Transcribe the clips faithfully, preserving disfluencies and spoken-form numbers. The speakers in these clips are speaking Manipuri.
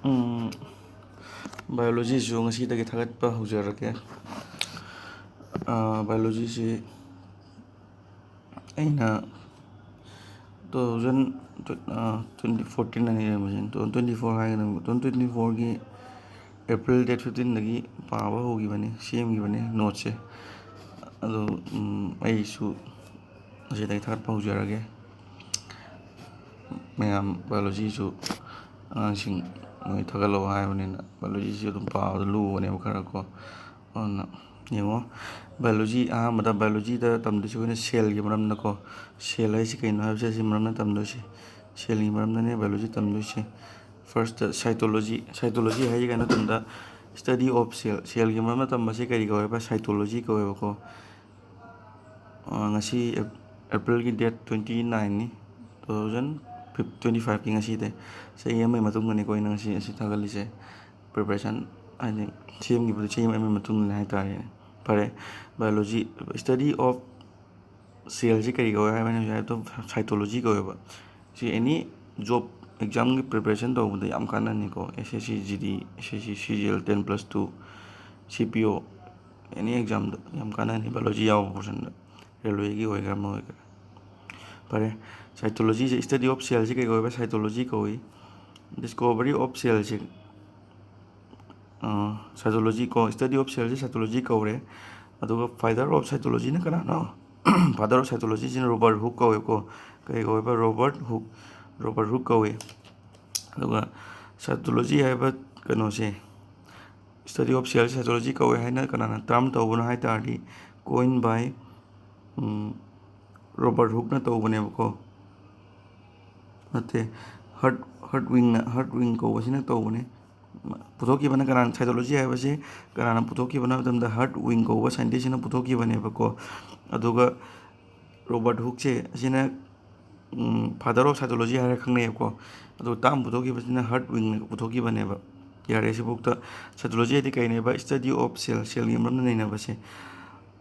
ꯎꯝ, biologyꯁꯨ ꯉꯁꯤꯗꯒꯤ ꯊꯥꯒꯠꯄ ꯍꯧꯖꯔꯒꯦ꯫ ꯑ, biologyꯁꯤ ꯑꯩꯅ two thousand, ꯑ, twenty fourteen ꯑꯅꯤ ꯂꯩꯔꯝꯕꯁꯦ, two thousand twenty four ꯍꯥꯏꯒꯗꯕ, two thousand twenty fourꯒꯤ April date fifteenꯗꯒꯤ ꯄꯥꯕ ꯍꯧꯈꯤꯕꯅꯤ, ꯁꯦꯝꯈꯤꯕꯅꯤ noteꯁꯦ꯫ ꯑꯗꯣ, ꯎꯝ, ꯑꯩꯁꯨ ꯉꯁꯤꯗꯒꯤ ꯊꯥꯒꯠꯄ ꯍꯧꯖꯔꯒꯦ꯫ ꯃꯌꯥꯝ biologyꯁꯨ ꯑꯉꯥꯡꯁꯤꯡ ꯃꯣꯏ ꯊꯥꯒꯠꯂꯛꯑꯣ ꯍꯥꯏꯕꯅꯤꯅ, biologyꯁꯤ ꯑꯗꯨꯝ ꯄꯥꯕꯗ ꯂꯨꯕꯅꯦꯕ ꯈꯔ ꯀꯣ꯫ ꯑꯗꯨꯅ ꯌꯦꯡꯉꯣ, biology, ꯑꯍꯥꯟꯕꯗ biologyꯗ ꯇꯝꯗꯣꯏꯁꯤ ꯑꯩꯈꯣꯏꯅ cellꯒꯤ ꯃꯔꯝꯗꯀꯣ꯫ Cell ꯍꯥꯏꯁꯤ ꯀꯩꯅꯣ ꯍꯥꯏꯕꯁꯦ ꯁꯤ ꯃꯔꯝꯅ ꯇꯝꯗꯣꯏꯁꯤ꯫ Cellꯒꯤ ꯃꯔꯝꯗꯅꯦ biology ꯇꯝꯗꯣꯏꯁꯤ꯫ Firstꯇ cytology, cytology ꯍꯥꯏꯁꯤ ꯀꯩꯅꯣ ꯃꯇꯝꯗ study of cell, cellꯒꯤ ꯃꯔꯝꯅ ꯇꯝꯕꯁꯤ ꯀꯔꯤ ꯀꯧꯋꯦꯕ? Cytology ꯀꯧꯋꯦꯕꯀꯣ꯫ ꯑ, ꯉꯁꯤ ꯑꯦꯞ-, Aprilꯒꯤ date twenty nineꯅꯤ, two thousand twenty fiveꯀꯤ ꯉꯁꯤꯗꯤ꯫ ꯆꯍꯤ ꯑꯃꯒꯤ ꯃꯇꯨꯡꯗꯅꯤꯀꯣ ꯑꯩꯅ ꯉꯁꯤ ꯑꯁꯤ ꯊꯥꯒꯠꯂꯤꯁꯦ꯫ Preparation ꯍꯥꯏꯗꯤ ꯁꯦꯝꯈꯤꯕꯗꯨ ꯆꯍꯤ ꯑꯃꯒꯤ ꯃꯇꯨꯡꯗꯅꯤ ꯍꯥꯏꯇꯥꯔꯦꯅꯦ꯫ ꯐꯔꯦ, biology, study of cellꯁꯤ ꯀꯔꯤ ꯀꯧꯋꯦ ꯍꯥꯏꯕꯅꯤ? ꯍꯧꯖꯤꯛ ꯍꯥꯏꯕꯗꯣ cytology ꯀꯧꯋꯦꯕ꯫ ꯁꯤ any job examꯒꯤ preparation ꯇꯧꯕꯗ ꯌꯥꯝ ꯀꯥꯟꯅꯅꯤꯀꯣ꯫ S S C G D, S S C C G L ten plus two, C P O, any examꯗ ꯌꯥꯝ ꯀꯥꯟꯅꯅꯤ biology ꯌꯥꯎꯕ portionꯗ, railwayꯒꯤ ꯑꯣꯏꯒꯦꯔꯥ ꯑꯃ ꯑꯣꯏꯒꯦꯔꯥ꯫ ꯐꯔꯦ, cytologyꯁꯦ, study of cellꯁꯤ ꯀꯩ ꯀꯧꯋꯦꯕ? Cytology ꯀꯧꯏ꯫ Discovery of cellꯁꯤ, ꯑ, cytology ꯀꯣ, study of cellꯁꯤ cytology ꯀꯧꯔꯦ꯫ ꯑꯗꯨꯒ father of cytologyꯅ ꯀꯅꯥꯅꯣ? Father of cytologyꯁꯤꯅ Robert Hooke ꯀꯧꯋꯦꯕꯀꯣ꯫ ꯀꯩ ꯀꯧꯋꯦꯕ? Robert Hooke, Robert Hooke ꯀꯧꯋꯦ꯫ ꯑꯗꯨꯒ cytology ꯍꯥꯏꯕ ꯀꯩꯅꯣꯁꯦ, study of cell cytology ꯀꯧꯋꯦ ꯍꯥꯏꯅ ꯀꯅꯥꯅ term ꯇꯧꯕꯅꯣ ꯍꯥꯏ ꯇꯥꯔꯗꯤ, coin by, ꯎꯝ, Robert Hookeꯅ ꯇꯧꯕꯅꯦꯕꯀꯣ꯫ ꯅꯠꯇꯦ, Hart-, Hartwigꯅ, Hartwig ꯀꯧꯕꯁꯤꯅ ꯇꯧꯕꯅꯦ꯫ ꯄꯨꯊꯣꯛꯈꯤꯕꯅ ꯀꯅꯥꯅ, cytology ꯍꯥꯏꯕꯁꯤ ꯀꯅꯥꯅ ꯄꯨꯊꯣꯛꯈꯤꯕꯅꯣ ꯍꯥꯏꯕ ꯃꯇꯝꯗ Hartwig ꯀꯧꯕ scientistꯁꯤꯅ ꯄꯨꯊꯣꯛꯈꯤꯕꯅꯦꯕꯀꯣ꯫ ꯑꯗꯨꯒ Robert Hookeꯁꯦ, ꯑꯁꯤꯅ, ꯎꯝ, father of cytology ꯍꯥꯏꯔ ꯈꯪꯅꯩꯌꯦꯕꯀꯣ꯫ ꯑꯗꯨꯒ term ꯄꯨꯊꯣꯛꯈꯤꯕꯁꯤꯅ Hartwigꯅ ꯄꯨꯊꯣꯛꯈꯤꯕꯅꯦꯕ꯫ ꯌꯥꯔꯦ, ꯁꯤꯐꯥꯎꯗ cytology ꯍꯥꯏꯗꯤ ꯀꯩꯅꯦꯕ? Study of cell, cellꯒꯤ ꯃꯔꯝꯗ ꯅꯩꯅꯕꯁꯦ꯫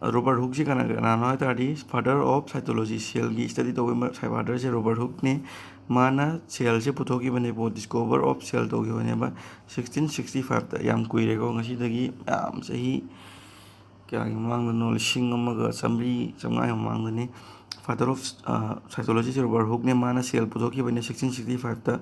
ꯔꯣꯕꯔꯠ ꯍꯨꯛꯁꯤ ꯀꯅꯥ ꯀꯅꯥꯅꯣ ꯍꯥꯏ ꯇꯥꯔꯗꯤ, father of cytology, cellꯒꯤ study ꯇꯧꯕ fatherꯁꯦ ꯔꯣꯕꯔꯠ ꯍꯨꯛꯅꯤ꯫ ꯃꯥꯅ cellꯁꯦ ꯄꯨꯊꯣꯛꯈꯤꯕꯅꯦꯕ, discover of cell ꯇꯧꯈꯤꯕꯅꯦꯕ ꯁꯤꯛꯁꯇꯤꯟ ꯁꯤꯛꯁꯇꯤ ꯐꯥꯏꯚꯇ꯫ ꯌꯥꯝ ꯀꯨꯏꯔꯦꯀꯣ, ꯉꯁꯤꯗꯒꯤ ꯌꯥꯝ ꯆꯍꯤ ꯀꯌꯥꯒꯤ ꯃꯃꯥꯡꯗꯅꯣ, ꯂꯤꯁꯤꯡ ꯑꯃꯒ ꯆꯥꯃꯔꯤ ꯆꯥꯃꯉꯥꯒꯤ ꯃꯃꯥꯡꯗꯅꯤ꯫ Father of cytologyꯁꯦ ꯔꯣꯕꯔꯠ ꯍꯨꯛꯅꯦ, ꯃꯥꯅ cell ꯄꯨꯊꯣꯛꯈꯤꯕꯅꯦ ꯁꯤꯛꯁꯇꯤꯟ ꯁꯤꯛꯁꯇꯤ ꯐꯥꯏꯚꯇ꯫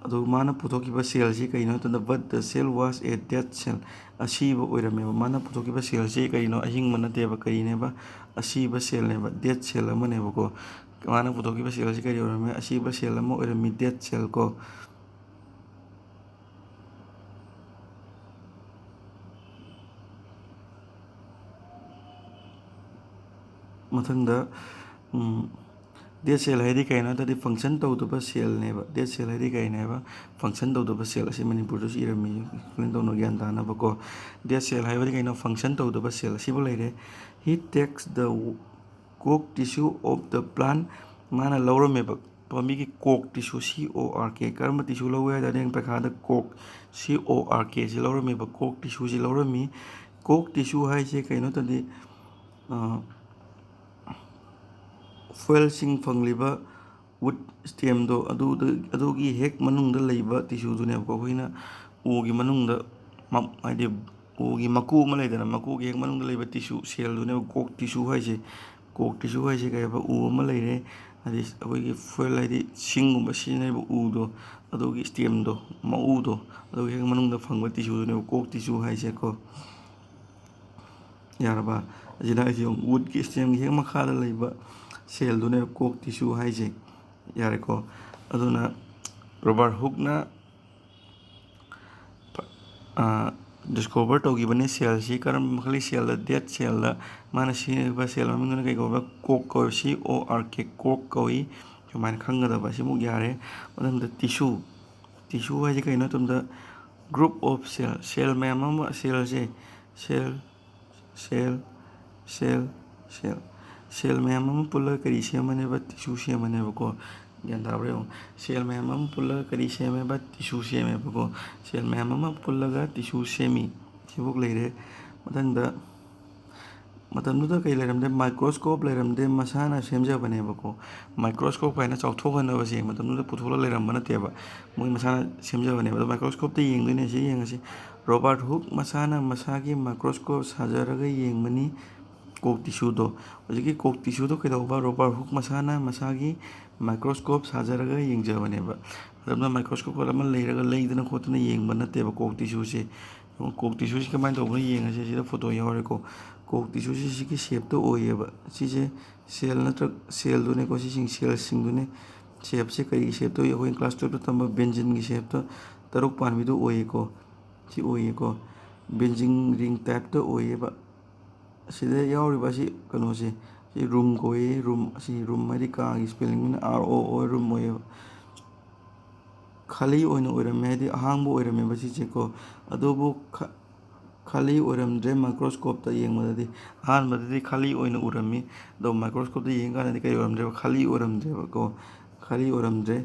ꯑꯗꯨ ꯃꯥꯅ ꯄꯨꯊꯣꯛꯈꯤꯕ cellꯁꯤ ꯀꯩꯅꯣ ꯍꯥꯏ ꯃꯇꯝꯗ, but the cell was a dead cell, ꯑꯁꯤꯕ ꯑꯣꯏꯔꯝꯃꯦꯕ꯫ ꯃꯥꯅ ꯄꯨꯊꯣꯛꯈꯤꯕ cellꯁꯤ ꯀꯩꯅꯣ, ꯑꯍꯤꯡꯕ ꯅꯠꯇꯦꯕ, ꯀꯔꯤꯅꯦꯕ? ꯑꯁꯤꯕ cellꯅꯦꯕ, dead cell ꯑꯃꯅꯦꯕꯀꯣ꯫ ꯃꯥꯅ ꯄꯨꯊꯣꯛꯈꯤꯕ cellꯁꯤ ꯀꯔꯤ ꯑꯣꯏꯔꯝꯃꯦ? ꯑꯁꯤꯕ cell ꯑꯃ ꯑꯣꯏꯔꯝꯃꯤ, dead cell ꯀꯣ꯫ ꯃꯊꯪꯗ, ꯎꯝ, dead cell ꯍꯥꯏꯗꯤ ꯀꯩꯅꯣ ꯍꯥꯏ ꯇꯥꯔꯗꯤ function ꯇꯧꯗꯕ cellꯅꯦꯕ꯫ Dead cell ꯍꯥꯏꯗꯤ ꯀꯩꯅꯦꯕ? Function ꯇꯧꯗꯕ cell꯫ ꯑꯁꯤ ꯃꯅꯤꯄꯨꯔꯗꯁꯨ ꯏꯔꯝꯃꯤ, explain ꯇꯧꯅ ꯒ꯭ꯌꯥꯟ ꯇꯥꯅꯕꯀꯣ꯫ Dead cell ꯍꯥꯏꯕꯗꯤ ꯀꯩꯅꯣ? Function ꯇꯧꯗꯕ cell꯫ ꯑꯁꯤꯕꯨ ꯂꯩꯔꯦ꯫ He takes the cork tissue of the plant꯫ ꯃꯥꯅ ꯂꯧꯔꯝꯃꯦꯕ ꯄꯥꯝꯕꯤꯒꯤ cork tissue, C O R K꯫ ꯀꯔꯝꯕ tissue ꯂꯧꯋꯦ ꯍꯥꯏ ꯇꯥꯔꯗꯤ, ꯍꯌꯦꯡ ꯄꯩꯈꯥꯗ cork, C O R K ꯁꯤ ꯂꯧꯔꯝꯃꯦꯕ, cork tissueꯁꯤ ꯂꯧꯔꯝꯃꯤ꯫ Cork tissue ꯍꯥꯏꯁꯦ ꯀꯩꯅꯣ ꯍꯥꯏ ꯇꯥꯔꯗꯤ, ꯑ, fuelꯁꯤꯡ ꯐꯪꯂꯤꯕ wood stemꯗꯣ, ꯑꯗꯨꯗ, ꯑꯗꯨꯒꯤ ꯍꯦꯛ ꯃꯅꯨꯡꯗ ꯂꯩꯕ tissueꯗꯨꯅꯦꯕꯀꯣ꯫ ꯑꯩꯈꯣꯏꯅ ꯎꯒꯤ ꯃꯅꯨꯡꯗ ꯃ-, ꯍꯥꯏꯗꯤ ꯎꯒꯤ ꯃꯀꯨ ꯑꯃ ꯂꯩꯗꯅ, ꯃꯀꯨꯒꯤ ꯍꯦꯛ ꯃꯅꯨꯡꯗ ꯂꯩꯕ tissue, cellꯗꯨꯅꯦꯕ cork tissue ꯍꯥꯏꯁꯦ꯫ Cork tissue ꯍꯥꯏꯁꯦ ꯀꯩ ꯍꯥꯏꯕ? ꯎ ꯑꯃ ꯂꯩꯔꯦ, ꯍꯥꯏꯗꯤ ꯑꯩꯈꯣꯏꯒꯤ fuel, ꯍꯥꯏꯗꯤ ꯁꯤꯡꯒꯨꯝꯕ ꯁꯤꯖꯤꯟꯅꯔꯤꯕ ꯎꯗꯣ, ꯑꯗꯨꯒꯤ stemꯗꯣ, ꯃꯎꯗꯣ, ꯑꯗꯨꯒꯤ ꯍꯦꯛ ꯃꯅꯨꯡꯗ ꯐꯪꯕ tissueꯗꯨꯅꯦꯕ cork tissue ꯍꯥꯏꯁꯦꯀꯣ꯫ ꯌꯥꯔꯕ? ꯑꯁꯤꯅ ꯑꯩꯁꯦ woodꯀꯤ stemꯒꯤ ꯍꯦꯛ ꯃꯈꯥꯗ ꯂꯩꯕ cellꯗꯨꯅꯦꯕ cork tissue ꯍꯥꯏꯁꯦ꯫ ꯌꯥꯔꯦꯀꯣ? ꯑꯗꯨꯅ ꯔꯣꯕꯥꯔꯠ ꯍꯨꯛꯅ, ꯑ, discover ꯇꯧꯈꯤꯕꯅꯤ cellꯁꯤ꯫ ꯀꯔꯝꯕ ꯃꯈꯜꯒꯤ cellꯗ? Dead cellꯗ꯫ ꯃꯥꯅ ꯁꯤꯖꯤꯟꯅꯔꯤꯕ cell ꯃꯃꯤꯡꯗꯨꯅ ꯀꯩ ꯀꯧꯕ? Cork ꯀꯧꯏ, C O R K, cork ꯀꯧꯏ꯫ ꯁꯨꯃꯥꯏꯅ ꯈꯪꯒꯗꯕ, ꯑꯁꯤꯃꯨꯛ ꯌꯥꯔꯦ꯫ ꯃꯊꯪꯗ tissue꯫ Tissue ꯍꯥꯏꯁꯦ ꯀꯩꯅꯣ ꯍꯥꯏ ꯃꯇꯝꯗ, group of cell, cell ꯃꯌꯥꯝ ꯑꯃ, cellꯁꯦ, cell, cell, cell, cell, cell ꯃꯌꯥꯝ ꯑꯃ ꯄꯨꯜꯂꯒ ꯀꯔꯤ ꯁꯦꯝꯃꯅꯦꯕ? Tissue ꯁꯦꯝꯃꯅꯦꯕꯀꯣ꯫ ꯒ꯭ꯌꯥꯟ ꯇꯥꯕ꯭ꯔꯥ ꯌꯦꯡꯉꯣ꯫ Cell ꯃꯌꯥꯝ ꯑꯃ ꯄꯨꯜꯂꯒ ꯀꯔꯤ ꯁꯦꯝꯃꯦꯕ? Tissue ꯁꯦꯝꯃꯦꯕꯀꯣ꯫ Cell ꯃꯌꯥꯝ ꯑꯃ ꯄꯨꯜꯂꯒ tissue ꯁꯦꯝꯃꯤ꯫ ꯁꯤꯐꯧ ꯂꯩꯔꯦ꯫ ꯃꯊꯪꯗ ꯃꯇꯝꯗꯨꯗ ꯀꯩ ꯂꯩꯔꯝꯗꯦ? Microscope ꯂꯩꯔꯝꯗꯦ, ꯃꯁꯥꯅ ꯁꯦꯝꯖꯕꯅꯦꯕꯀꯣ꯫ Microscope ꯀꯥꯏꯅ ꯆꯥꯎꯊꯣꯛꯍꯟꯅꯕꯁꯦ ꯃꯇꯝꯗꯨꯗ ꯄꯨꯊꯣꯛꯂ ꯂꯩꯔꯝꯕ ꯅꯠꯇꯦꯕ, ꯃꯣꯏ ꯃꯁꯥꯅ ꯁꯦꯝꯖꯕꯅꯦꯕ꯫ ꯑꯗꯣ microscope ꯇ ꯌꯦꯡꯗꯣꯏꯅꯦ, ꯁꯤ ꯌꯦꯡꯉꯁꯤ꯫ Robert Hooke ꯃꯁꯥꯅ ꯃꯁꯥꯒꯤ microscope ꯁꯥꯖꯔꯒ ꯌꯦꯡꯕꯅꯤ ꯀꯣꯛ tissue ꯗꯣ꯫ ꯍꯧꯖꯤꯛꯀꯤ ꯀꯣꯛ tissue ꯗꯣ ꯀꯩꯗꯧꯕ? Robert Hooke ꯃꯁꯥꯅ ꯃꯁꯥꯒꯤ microscope ꯁꯥꯖꯔꯒ ꯌꯦꯡꯖꯕꯅꯦꯕ꯫ ꯃꯇꯝꯗ microscope ꯑꯃ ꯂꯩꯔꯒ ꯂꯩꯗꯅ ꯈꯣꯠꯇꯅ ꯌꯦꯡꯕ ꯅꯠꯇꯦꯕ ꯀꯣꯛ tissue ꯁꯦ꯫ ꯀꯣꯛ tissue ꯁꯤ ꯀꯃꯥꯏꯅ ꯇꯧꯕꯅꯣ ꯌꯦꯡꯉꯁꯦ꯫ ꯁꯤꯗ photo ꯌꯥꯎꯔꯦꯀꯣ꯫ ꯀꯣꯛ tissue ꯁꯤ ꯁꯤꯒꯤ shape ꯇ ꯑꯣꯏꯌꯦꯕ꯫ ꯁꯤꯁꯦ cell ꯅꯠꯇ꯭ꯔ cell ꯗꯨꯅꯦꯀꯣ꯫ ꯁꯤꯁꯤꯡ cell ꯁꯤꯡꯗꯨꯅꯦ꯫ Shape ꯁꯦ ꯀꯔꯤꯒꯤ shape ꯇ ꯑꯣꯏ? ꯑꯩꯈꯣꯏ class twelve ꯇ ꯇꯝꯕ benzene ꯒꯤ shape ꯇ ꯇꯔꯨꯛ ꯄꯥꯟꯕꯤꯗꯨ ꯑꯣꯏꯌꯦꯀꯣ꯫ ꯁꯤ ꯑꯣꯏꯌꯦꯀꯣ꯫ Benzene ring type ꯇ ꯑꯣꯏꯌꯦꯕ꯫ ꯑꯁꯤꯗ ꯌꯥꯎꯔꯤꯕ ꯑꯁꯤ ꯀꯩꯅꯣꯁꯦ, ꯁꯤ room ꯀꯧꯏ꯫ Room, ꯑꯁꯤ room ꯍꯥꯏꯗꯤ ꯀꯥꯒꯤ spelling ꯅꯤꯅ, R O O, room ꯑꯣꯏꯌꯦꯕ꯫ ꯈꯥꯂꯤ ꯑꯣꯏꯅ ꯑꯣꯏꯔꯝꯃꯦ, ꯍꯥꯏꯗꯤ ꯑꯍꯥꯡꯕ ꯑꯣꯏꯔꯝꯃꯦꯕ ꯁꯤꯁꯦꯀꯣ꯫ ꯑꯗꯨꯕꯨ ꯈ-, ꯈꯥꯂꯤ ꯑꯣꯏꯔꯝꯗ꯭ꯔꯦ microscope ꯇ ꯌꯦꯡꯕꯗꯗꯤ꯫ ꯑꯍꯥꯟꯕꯗꯗꯤ ꯈꯥꯂꯤ ꯑꯣꯏꯅ ꯎꯔꯝꯃꯤ, ꯑꯗꯣ microscope ꯇ ꯌꯦꯡꯀꯥꯟꯗꯗꯤ ꯀꯔꯤ ꯑꯣꯏꯔꯝꯗ꯭ꯔꯦꯕ? ꯈꯥꯂꯤ ꯑꯣꯏꯔꯝꯗ꯭ꯔꯦꯕꯀꯣ꯫ ꯈꯥꯂꯤ ꯑꯣꯏꯔꯝꯗ꯭ꯔꯦ꯫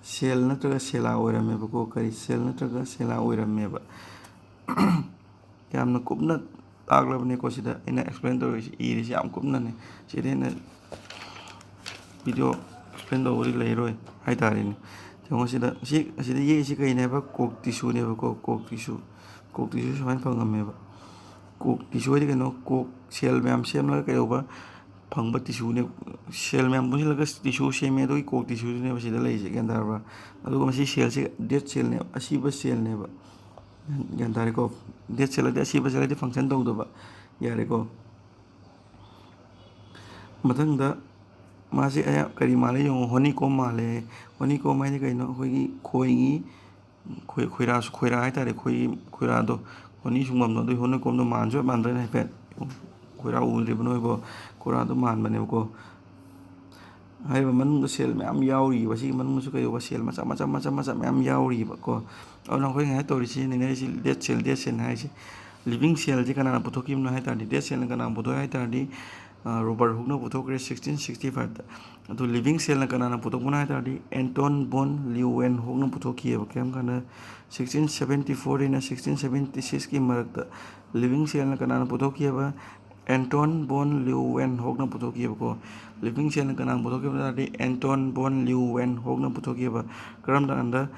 Cell ꯅꯠꯇ꯭ꯔꯒ cell ꯂꯥ ꯑꯣꯏꯔꯝꯃꯦꯕꯀꯣ꯫ ꯀꯔꯤ? Cell ꯅꯠꯇ꯭ꯔꯒ cell ꯂꯥ ꯑꯣꯏꯔꯝꯃꯦꯕ꯫ ꯌꯥꯝꯅ ꯀꯨꯞꯅ ꯇꯥꯛꯂꯕꯅꯤꯀꯣ ꯁꯤꯗ ꯑꯩꯅ explain ꯇꯧꯔꯤꯁꯤ, ꯏꯔꯤꯁꯤ ꯌꯥꯝ ꯀꯨꯞꯅꯅꯤ꯫ ꯁꯤꯗ ꯍꯦꯟꯅ video explain ꯇꯧꯕꯗꯤ ꯂꯩꯔꯣꯏ ꯍꯥꯏꯇꯥꯔꯦꯅꯦ꯫ ꯌꯦꯡꯉꯣ ꯁꯤꯗ, ꯁꯤ, ꯑꯁꯤꯗ ꯌꯦꯛꯏꯁꯤ ꯀꯩꯅꯦꯕ? ꯀꯣꯛ tissue ꯅꯦꯕꯀꯣ, ꯀꯣꯛ tissue꯫ ꯀꯣꯛ tissue ꯁꯨꯃꯥꯏꯅ ꯐꯪꯉꯝꯃꯦꯕ꯫ ꯀꯣꯛ tissue ꯍꯥꯏꯗꯤ ꯀꯩꯅꯣ? ꯀꯣꯛ cell ꯃꯌꯥꯝ ꯁꯦꯝꯂꯒ ꯀꯩꯗꯧꯕ? ꯐꯪꯕ tissue ꯅꯦ꯫ Cell ꯃꯌꯥꯝ ꯄꯨꯟꯁꯤꯜꯂꯒ tissue ꯁꯦꯝꯃꯦ, ꯑꯗꯨꯒꯤ ꯀꯣꯛ tissue ꯗꯨꯅꯦꯕ ꯁꯤꯗ ꯂꯩꯔꯤꯁꯦ, ꯒ꯭ꯌꯥꯟ ꯇꯥꯔꯕ꯭ꯔꯥ? ꯑꯗꯨꯒ ꯃꯁꯤ cell ꯁꯦ dead cell ꯅꯦꯕ, ꯑꯁꯤꯕ cell ꯅꯦꯕ꯫ ꯒ꯭ꯌꯥꯟ ꯇꯥꯔꯦꯀꯣ? Dead cell ꯍꯥꯏꯗꯤ ꯑꯁꯤꯕ cell ꯍꯥꯏꯗꯤ function ꯇꯧꯗꯕ꯫ ꯌꯥꯔꯦꯀꯣ? ꯃꯊꯪꯗ ꯃꯥꯁꯦ ꯑꯌꯥ-, ꯀꯔꯤ ꯃꯥꯜꯂꯦ ꯌꯦꯡꯉꯣ, honeycomb ꯃꯥꯜꯂꯦ꯫ Honeycomb ꯍꯥꯏꯗꯤ ꯀꯩꯅꯣ? ꯑꯩꯈꯣꯏꯒꯤ ꯈꯣꯏꯒꯤ ꯈꯣꯏ-, ꯈꯣꯏꯔꯥ-, ꯈꯣꯏꯔꯥ ꯍꯥꯏꯇꯥꯔꯦ, ꯈꯣꯏ-, ꯈꯣꯏꯔꯥꯗꯣ꯫ Honey ꯁꯨꯡꯐꯝꯗꯣ ꯑꯗꯨꯒꯤ honeycomb ꯗꯣ ꯃꯥꯟꯁꯨ ꯍꯦꯛ ꯃꯥꯟꯗ꯭ꯔꯅꯦ ꯍꯥꯏꯐꯦꯠ꯫ ꯈꯣꯏꯔꯥ ꯎꯗ꯭ꯔꯤꯕ ꯅꯣꯏꯕꯣ? ꯈꯣꯏꯔꯥꯗꯣ ꯃꯥꯟꯕꯅꯦꯕꯀꯣ꯫ ꯍꯥꯏꯔꯤꯕ ꯃꯅꯨꯡꯗ cell ꯃꯌꯥꯝ ꯌꯥꯎꯔꯤꯕ, ꯁꯤꯒꯤ ꯃꯅꯨꯡꯗꯁꯨ ꯀꯩꯗꯧꯕ? Cell ꯃꯆꯥ, ꯃꯆꯥ, ꯃꯆꯥ, ꯃꯆꯥ ꯃꯌꯥꯝ ꯌꯥꯎꯔꯤꯕꯀꯣ꯫ ꯑꯗꯨꯅ ꯑꯩꯈꯣꯏ ꯉꯁꯥꯏ ꯇꯧꯔꯤꯁꯤ, ꯅꯩꯅꯔꯤꯁꯤ dead cell, dead cell ꯍꯥꯏꯁꯦ꯫ Living cell ꯁꯦ ꯀꯅꯥꯅ ꯄꯨꯊꯣꯛꯈꯤꯕꯅꯣ ꯍꯥꯏ ꯇꯥꯔꯗꯤ, dead cell ꯅ ꯀꯅꯥꯅ ꯄꯨꯊꯣꯛꯏ ꯍꯥꯏ ꯇꯥꯔꯗꯤ, ꯑ, Robert Hooke ꯅ ꯄꯨꯊꯣꯛꯈ꯭ꯔꯦ sixteen sixty five ꯇ꯫ ꯑꯗꯨ living cell ꯅ ꯀꯅꯥꯅ ꯄꯨꯊꯣꯛꯄꯅꯣ ꯍꯥꯏ ꯇꯥꯔꯗꯤ, Anton von Leeuwenhoek ꯅ ꯄꯨꯊꯣꯛꯈꯤꯑꯕ꯫ ꯀꯔꯝ ꯀꯥꯟꯗ? Sixteen seventy four ꯏꯅ sixteen seventy six ꯀꯤ ꯃꯔꯛꯇ꯫ Living cell ꯅ ꯀꯅꯥꯅ ꯄꯨꯊꯣꯛꯈꯤꯑꯕ? ꯑꯦꯟꯇꯣꯟ ꯕꯣꯟ ꯂꯤꯎꯋꯦꯟ ꯍꯣꯛꯅ ꯄꯨꯊꯣꯛꯈꯤꯕꯀꯣ꯫ ꯂꯤꯚꯤꯡ ꯁꯦꯜꯅ ꯀꯅꯥꯅ ꯄꯨꯊꯣꯛꯈꯤꯕ ꯇꯥꯔꯗꯤ, ꯑꯦꯟꯇꯣꯟ ꯕꯣꯟ ꯂꯤꯎꯋꯦꯟ ꯍꯣꯛꯅ ꯄꯨꯊꯣꯛꯈꯤꯕ꯫ ꯀꯔꯝ ꯀꯥꯟꯗ?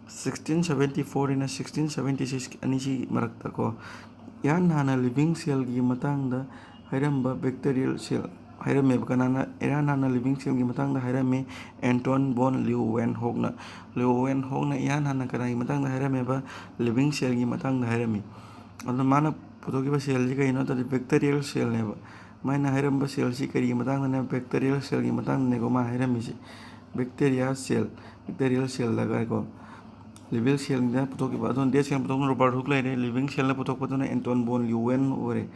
Sixteen seventy four sixteen seventy six ꯑꯅꯤꯁꯤ ꯃꯔꯛꯇꯀꯣ꯫ ꯏꯍꯥꯟ ꯍꯥꯟꯅ ꯂꯤꯚꯤꯡ ꯁꯦꯜꯒꯤ ꯃꯇꯥꯡꯗ ꯍꯥꯏꯔꯝꯕ ꯕꯦꯛꯇꯔꯤꯌꯦꯜ ꯁꯦꯜ ꯍꯥꯏꯔꯝꯃꯦꯕ꯫ ꯀꯅꯥꯅ ꯏꯍꯥꯟ ꯍꯥꯟꯅ ꯂꯤꯚꯤꯡ ꯁꯦꯜꯒꯤ ꯃꯇꯥꯡꯗ ꯍꯥꯏꯔꯝꯃꯤ? ꯑꯦꯟꯇꯣꯟ ꯕꯣꯟ ꯂꯤꯎꯋꯦꯟ ꯍꯣꯛꯅ꯫ ꯂꯤꯎꯋꯦꯟ ꯍꯣꯛꯅ ꯏꯍꯥꯟ ꯍꯥꯟꯅ ꯀꯅꯥꯒꯤ ꯃꯇꯥꯡꯗ ꯍꯥꯏꯔꯝꯃꯦꯕ? ꯂꯤꯚꯤꯡ ꯁꯦꯜꯒꯤ ꯃꯇꯥꯡꯗ ꯍꯥꯏꯔꯝꯃꯤ꯫ ꯑꯗꯨ ꯃꯥꯅ ꯄꯨꯊꯣꯛꯈꯤꯕ ꯁꯦꯜꯁꯤ ꯀꯩꯅꯣ ꯍꯥꯏ ꯇꯥꯔꯗꯤ, ꯕꯦꯛꯇꯔꯤꯌꯦꯜ ꯁꯦꯜꯅꯦꯕ꯫ ꯃꯥꯅ ꯍꯥꯏꯔꯝꯕ ꯁꯦꯜꯁꯤ ꯀꯔꯤꯒꯤ ꯃꯇꯥꯡꯗꯅꯦ? ꯕꯦꯛꯇꯔꯤꯌꯦꯜ ꯁꯦꯜꯒꯤ ꯃꯇꯥꯡꯗꯅꯦꯀꯣ ꯃꯥꯅ ꯍꯥꯏꯔꯝꯃꯤꯁꯦ꯫ ꯕꯦꯛꯇꯦꯔꯤꯌꯥ ꯁꯦꯜ, ꯕꯦꯛꯇꯦꯔꯤꯌꯦꯜ ꯁꯦꯜꯗ ꯍꯥꯏꯀꯣ꯫ ꯂꯤꯚꯤꯡ ꯁꯦꯜꯅ ꯄꯨꯊꯣꯛꯈꯤꯕ꯫ ꯑꯗꯨꯅ ꯗꯦꯠ ꯁꯦꯜꯅ ꯄꯨꯊꯣꯛꯄꯗꯨꯅ ꯔꯣꯕꯥꯔꯠ ꯍꯨꯛ ꯂꯩꯔꯦ, ꯂꯤꯚꯤꯡ ꯁꯦꯜꯅ ꯄꯨꯊꯣꯛꯄꯗꯨꯅ ꯑꯦꯟꯇꯣꯟ ꯕꯣꯟ ꯂꯤꯎꯋꯦꯟ ꯑꯣꯏꯔꯦ꯫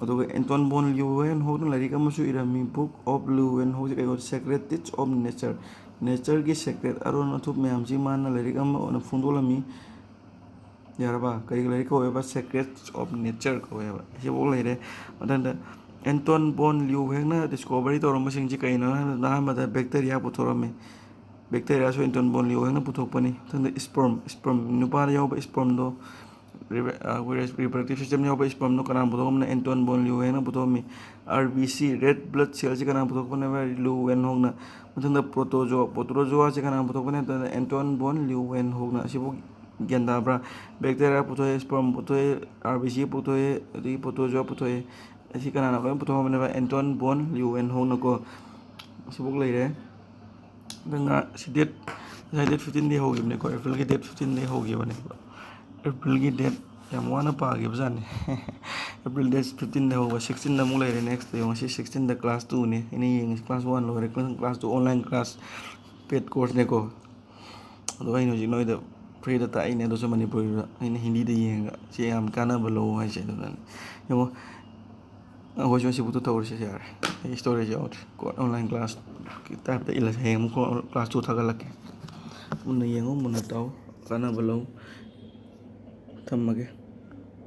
ꯑꯗꯨꯒ ꯑꯦꯟꯇꯣꯟ ꯕꯣꯟ ꯂꯤꯎꯋꯦꯟ ꯍꯣꯛꯅ ꯂꯥꯏꯔꯤꯛ ꯑꯃꯁꯨ ꯏꯔꯝꯃꯤ, Book of Leeuwenhoek, ꯀꯩꯅꯣ, Secret Teachings of Nature, ꯅꯦꯆꯔꯒꯤ ꯁꯦꯀ꯭ꯔꯦꯠ, ꯑꯔꯣꯟ ꯑꯊꯨꯞ ꯃꯌꯥꯝꯁꯤ ꯃꯥꯅ ꯂꯥꯏꯔꯤꯛ ꯑꯃ ꯑꯣꯏꯅ ꯐꯣꯡꯗꯣꯛꯂꯝꯃꯤ꯫ ꯌꯥꯔꯕ? ꯀꯔꯤ ꯂꯥꯏꯔꯤꯛ ꯀꯧꯋꯦꯕ? Secrets of Nature ꯀꯧꯋꯦꯕ꯫ ꯁꯤꯐꯥꯎ ꯂꯩꯔꯦ꯫ ꯃꯊꯪꯗ ꯑꯦꯟꯇꯣꯟ ꯕꯣꯟ ꯂꯤꯎꯋꯦꯟꯅ ꯗꯤꯁꯀꯣꯚꯔꯤ ꯇꯧꯔꯝꯕꯁꯤꯡꯁꯤ ꯀꯩꯅꯣ ꯍꯥꯏꯕꯗ, ꯑꯍꯥꯟꯕꯗ ꯕꯦꯛꯇꯦꯔꯤꯌꯥ ꯄꯨꯊꯣꯔꯝꯃꯤ꯫ ꯕꯦꯛꯇꯦꯔꯤꯌꯥꯁꯨ ꯑꯦꯟꯇꯣꯟ ꯕꯣꯟ ꯂꯤꯎꯋꯦꯟꯅ ꯄꯨꯊꯣꯛꯄꯅꯤ꯫ ꯃꯊꯪꯗ ꯁ꯭ꯄꯔꯝ, ꯁ꯭ꯄꯔꯝ, ꯅꯨꯄꯥꯗ ꯌꯥꯎꯕ ꯁ꯭ꯄꯔꯝꯗꯣ, ꯔꯤꯄ꯭ꯔꯗꯛꯇꯤꯞ ꯁꯤꯁꯇꯦꯝ ꯌꯥꯎꯕ ꯁ꯭ꯄꯔꯝꯗꯣ ꯀꯅꯥꯅ ꯄꯨꯊꯣꯛꯑꯝꯕꯅꯣ? ꯑꯦꯟꯇꯣꯟ ꯕꯣꯟ ꯂꯤꯎꯋꯦꯟꯅ ꯄꯨꯊꯣꯛꯑꯝꯃꯤ꯫ R B C, red blood ꯁꯦꯜꯁꯤ ꯀꯅꯥꯅ ꯄꯨꯊꯣꯛꯄꯅꯣ? ꯂꯤꯎꯋꯦꯟ ꯍꯣꯛꯅ꯫ ꯃꯊꯪꯗ ꯄ꯭ꯔꯣꯇꯣꯖꯣ, ꯄ꯭ꯔꯣꯇꯣꯖꯣꯋꯥꯁꯤ ꯀꯅꯥꯅ ꯄꯨꯊꯣꯛꯄꯅꯣ? ꯑꯦꯟꯇꯣꯟ ꯕꯣꯟ ꯂꯤꯎꯋꯦꯟ ꯍꯣꯛꯅ꯫ ꯑꯁꯤꯕꯨ ꯒ꯭ꯌꯥꯟ ꯇꯥꯕ꯭ꯔꯥ? ꯕꯦꯛꯇꯦꯔꯤꯌꯥ ꯄꯨꯊꯣꯛꯑꯦ, ꯁ꯭ꯄꯔꯝ ꯄꯨꯊꯣꯛꯑꯦ, ꯑꯥꯔ ꯕꯤ ꯁꯤ ꯄꯨꯊꯣꯛꯑꯦ, ꯑꯗꯒꯤ ꯄ꯭ꯔꯣꯇꯣꯖꯣꯋꯥ ꯄꯨꯊꯣꯛꯑꯦ꯫ ꯑꯁꯤ ꯀꯅꯥꯅ ꯂꯣꯏꯅ ꯄꯨꯊꯣꯛꯑꯝꯕꯅꯦꯕ? ꯑꯦꯟꯇꯣꯟ ꯕꯣꯟ ꯂꯤꯎꯋꯦꯟ ꯍꯣꯛꯅꯀꯣ꯫ ꯑꯁꯤꯐꯥꯎ ꯂꯩꯔꯦ꯫ ꯑꯗꯨ ꯉꯥ-, ꯁꯤ ꯗꯦꯠ, ꯉꯁꯥꯏ ꯗꯦꯠ ꯐꯤꯐꯇꯤꯟꯗꯒꯤ ꯍꯧꯈꯤꯕꯅꯦꯀꯣ, ꯑꯦꯄ꯭ꯔꯤꯜꯒꯤ ꯗꯦꯠ ꯐꯤꯐꯇꯤꯟꯗꯒꯤ ꯍꯧꯈꯤꯕꯅꯦꯕ꯫ ꯑꯦꯄ꯭ꯔꯤꯜꯒꯤ ꯗꯦꯠ ꯌꯥꯝ ꯋꯥꯅ ꯄꯥꯈꯤꯕꯖꯥꯠꯅꯤ꯫ ꯑꯦꯄ꯭ꯔꯤꯜ ꯗꯦꯠ ꯐꯤꯐꯇꯤꯟꯗ ꯍꯧꯕ, ꯁꯤꯛꯁꯇꯤꯟꯗ ꯑꯃꯨꯛ ꯂꯩꯔꯦ ꯅꯦꯛꯁꯇ꯫ ꯌꯦꯡꯉꯣ, ꯁꯤ ꯁꯤꯛꯁꯇꯤꯟꯗ ꯀ꯭ꯂꯥꯁ ꯇꯨꯅꯦ ꯑꯩꯅ ꯌꯦꯡꯉꯤꯁꯤ, ꯀ꯭ꯂꯥꯁ ꯋꯥꯟ ꯂꯣꯏꯔꯦ, ꯀ꯭ꯂꯥꯁ ꯇꯨ ꯑꯣꯟꯂꯥꯏꯟ ꯀ꯭ꯂꯥꯁ ꯄꯦꯗ ꯀꯣꯔꯁꯅꯦꯀꯣ꯫ ꯑꯗꯣ ꯑꯩꯅ ꯍꯧꯖꯤꯛ ꯅꯣꯏꯗ ꯐ꯭ꯔꯤꯗ ꯇꯥꯛꯏꯅꯦ, ꯑꯗꯨꯁꯨ ꯃꯅꯤꯄꯨꯔꯤꯗ꯫ ꯑꯩꯅ ꯍꯤꯟꯗꯤꯗ ꯌꯦꯡꯉꯒ ꯁꯤ ꯌꯥꯝ ꯀꯥꯟꯅꯕ ꯂꯧ ꯍꯥꯏꯁꯦ꯫ ꯑꯗꯨꯅꯅꯦ꯫ ꯌꯦꯡꯉꯣ, ꯑꯩꯈꯣꯏꯁꯨ ꯑꯁꯤꯕꯨꯛꯇ ꯇꯧꯔꯁꯦ, ꯌꯥꯔꯦ꯫ ꯑꯩ ꯁ꯭ꯇꯣꯔꯦꯖ ꯌꯥꯎꯗ꯭ꯔꯦ꯫ ꯀꯣ-, ꯑꯣꯟꯂꯥꯏꯟ ꯀ꯭ꯂꯥꯁꯀꯤ ꯇꯥꯏꯞꯇ ꯏꯜꯂꯁꯦ꯫ ꯍꯌꯦꯡ ꯑꯃꯨꯛ ꯀꯣ-, ꯀ꯭ꯂꯥꯁ ꯇꯨ ꯊꯥꯒꯠꯂꯛꯀꯦ꯫ ꯃꯨꯟꯅ ꯌꯦꯡꯉꯨ, ꯃꯨꯟꯅ ꯇꯥꯎ, ꯀꯥꯟꯅꯕ ꯂꯧ꯫ ꯊꯝꯃꯒꯦ꯫